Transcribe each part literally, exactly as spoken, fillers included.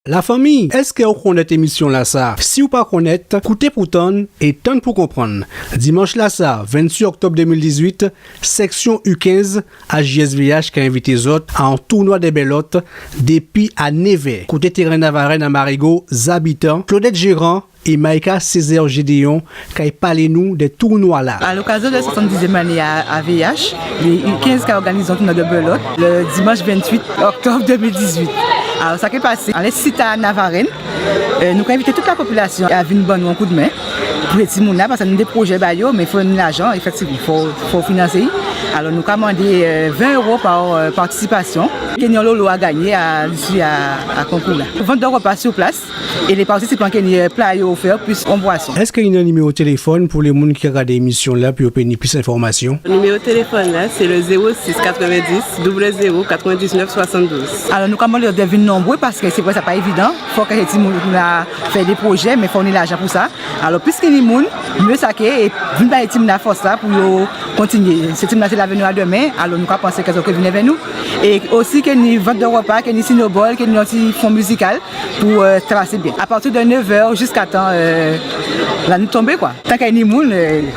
Lafanmi, èske ou konnèt émisyon-lasa? Si ou pa konnèt, kouté pou tann é tann pou konprann. Dimanch-lasa, ventuit òktòb dé mil dizuit, sèksyon U kenz A J S V H ka envité zòt a on tounwa dè bèlòt dépi a névè, koté téren Navarèn a Marigo, Zabitan, Claudette Gérant é Maïka Césaire Gédéon kay palé nou dè tounwa-la. A lokazyon dè swasanndizyèm lanné a, a V H, lé U kenz ka òganizé on tounwa dè bèlòt, lè dimanch ventuit òktòb dé mil dizuit. Alò, sa ki pasé, anlè sit a Navarèn, euh, nou ka envité tout lapopilasyon a vin ban nou on koudmen pou sé timoun-la, paskè nou ni dé pwojé ba yo, mé fò ni lajan, éfèktivman, fò, fò finansé'y. Alò, nou ka mandé, euh, ven éwo pa, euh, patisipasyon. Ké ni on lolo a gangné a l'issue a, a konkou-la. Vant dè rèpa sir plas. É lé patisipan ké ni, euh, pla yo ofè plis on bwason. Èske ni on niméwo téléfòn pou lé moun ki ka gadé émisyon-la pou yo pé ni plis enfòmasyon? Niméwo téléfòn-la, sé lè zéwo sis katrèvendis doub zéwo katrèvendiznèf swasanndouz. Alò, nou ka mandé zòt dè vin nonbré paskè sé vré sa pa évidan. Fò kè sé timoun-la fè dé pwojé, mé fò ni lajan pou sa. Alò, plis ké ni moun, myé sa ké, é vin ba sé timoun-la fòs-la pou yo kontinyé. Sé timoun-la sé lavini a dèmen, alò nou ka pansé kè zòt ké vin èvè nou. É osi ké ni vant dè rèpa, ké ni sinobòl, ké ni on ti fon mizikal pou, euh, trasé byen. A pati dè névè jiskatan, euh, lannuit tonbé, kwa. Tan kè ni moun, euh,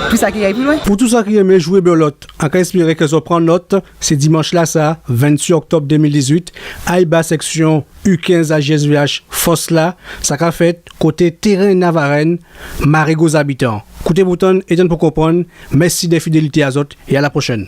plis sa ki ay pli lwen. Pou tout sa ki enmé jwé bèlòt, an ka èspéré kè zòt pran nòt, sé dimanch-lasa, ventuit òktòb dé mil dizuit, ay ba sèksyon U kenz A J S V H fòs-la, sa ka fèt koté téren Navarèn, Marigo Zabitan. Kouté pou tann é tann pou konprann, mèsi dè fidélité a zòt é a la pwochèn.